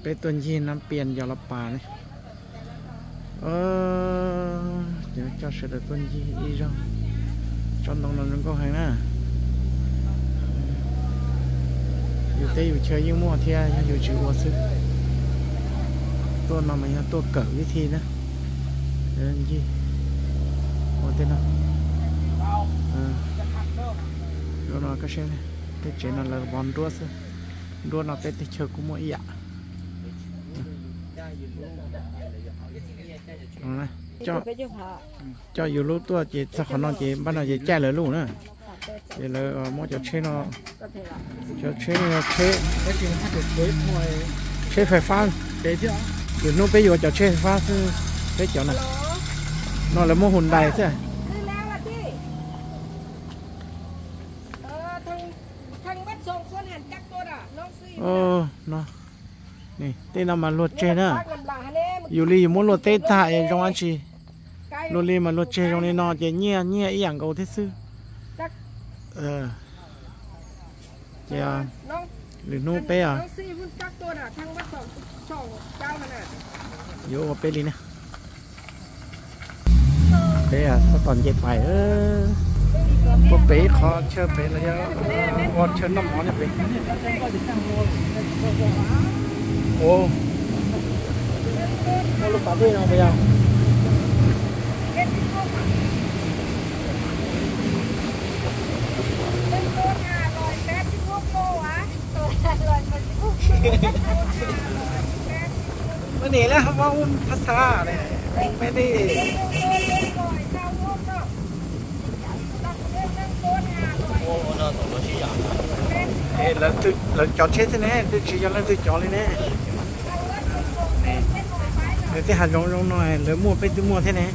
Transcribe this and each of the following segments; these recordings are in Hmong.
Peb tuaj ncig Nab Pias yos Los Pas ne. Ces coj sawv daws tuaj ncig ib zaug. Tsob ntoo no zoo nkauj heev na. Yus teb yus chaw yeej muaj thiab, yog yus tsis ua xwb. Tuaj no mas yog tuaj kawm ib thi na. Ncig ua tej no. Lub no koj saib, tej tsev no lawv vov nruab xwb. Nruab no peb teb chaws kuj muaj ib yam. Coj yus lub tuaj ces txog qhov no ces npaj no ces caij lawv lub na. Ces lawv muab cov tsheb no, cov tsheb no yog tsheb, tsheb fais fab. Lwm hnub peb yuav cov tsheb fais fab xwb, peb cov na. No lawv muab Hyundai xwb. No, tej no mas luag tseg na. Yus li yus muab luag teb tag es zoo dab tsi. Luag li mas luag tseg zoo li no ces nyiaj nyiaj ib yam nkaus thiab xwb. Ces lwm hnub peb yuav ua peb li na. Peb tab tom nce pais puag pem ib qho chaw pem los yog ua chaw noj mov ne pem. Ua, muaj lub pas dej no puas yog? Muab nim lawm, muab ua phas xas ne, me li. Lawv cov tsheb xwb ne, twb tsis yog leej twg cov li ne. Nws tej hav zoov zoo no lawv muaj peb twb muaj thiab ne.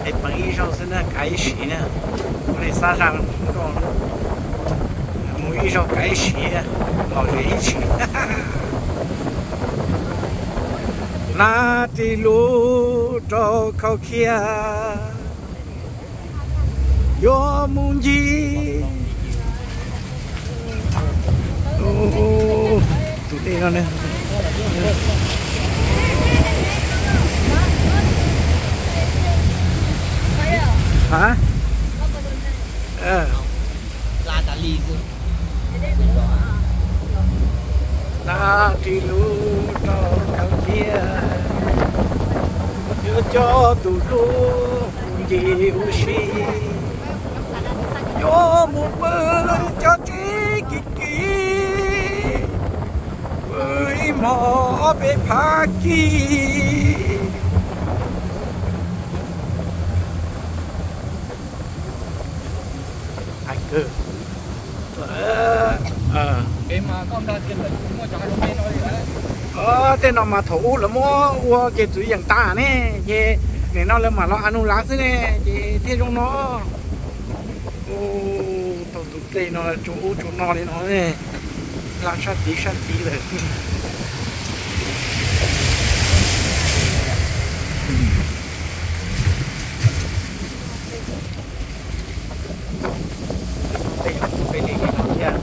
Qhib peev ib zaug xwb na, kav ib sim na. Ua li xab zaj nkauj, mus ib zaug kav ib sim, los ze ib sim. Nab ris lub rau khau khiab, yuav mus ncig tus dej no ne. Ha? Nab ris lub rau khau khiab, yuav coj tus hlub ncig ua si, yuav mus pw cov tsev kim kim, pw ib hmos ob peb phav kis. Tej no mas thaum ub lawv muab ua ces txwv yeem tas ne, ces nim no lawv mam los a nus lav xwb ne, ces thiaj zoo no. Tau tus dej no tsuas ub tsuas no li no ne, laj sab tid sab tid lawm. Peb tus dej no peb li no thiab.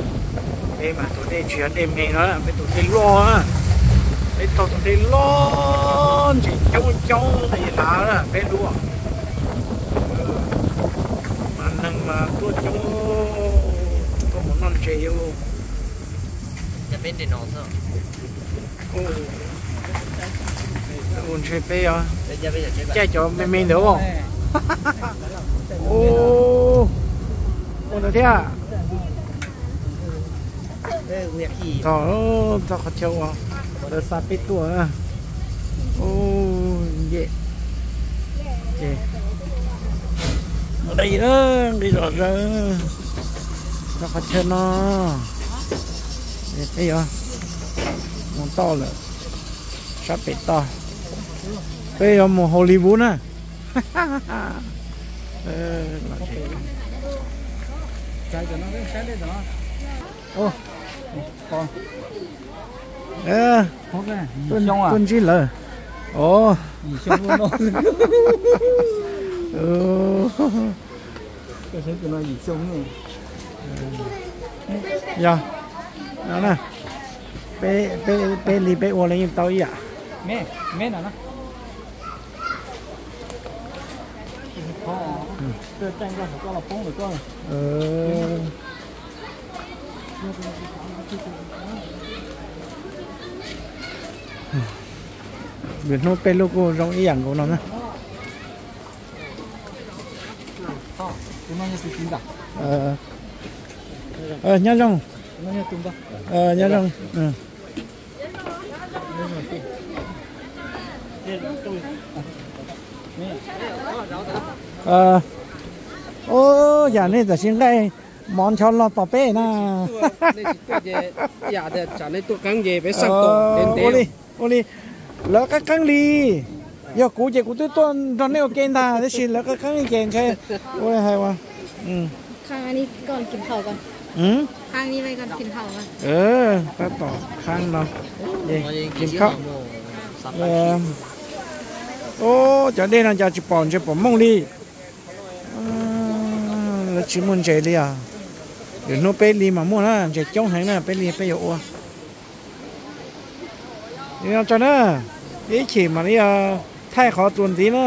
Peb mas tus dej tsis yog dej me no, peb tus dej loj na. Peb taug tus dej loj ntsis coob coob li lav peb lub. Mas neeg mas tuaj coob, tuaj mus noj ntses. Ua ntshe peb caij cov me me ntawd. Ua ntawd thiab. Txog, txog qhov chaw uas lawv xa peb tuaj. Ua, ces nqis, nqis zom zaws txog qhov chaw no. Peb yuav mus toj lawm. Sab pem toj, peb yuav mus Hollywood na. Tuaj ntsib lawm. Os, yog, peb li peb ua los yeej tau ib yam. Lwm hnub peb lub kuj zoo ib yam nkaus no na. Nyob zoo. Nyob zoo. Ub, yam nej tam sim nqaij mov ncho log pom peb na. Ua li, ua li, lawv qeeb qeeb li. Yog kuv ces kuv twb tuaj nrog nej ua ke ntag, tab sis lawv qeeb qeeb li ces ntshe ua li hais ua. Tab tom qeeb no, ub, cov dej no cas tsis pom ntses pom mooj li. Lawv tsis muaj ntses li os. Lwm hnub peb li mas muaj na, ntses coob heev na, peb li peb yuav ua. Tso na, ib chim mam li thaij qhov txuas ntxiv na.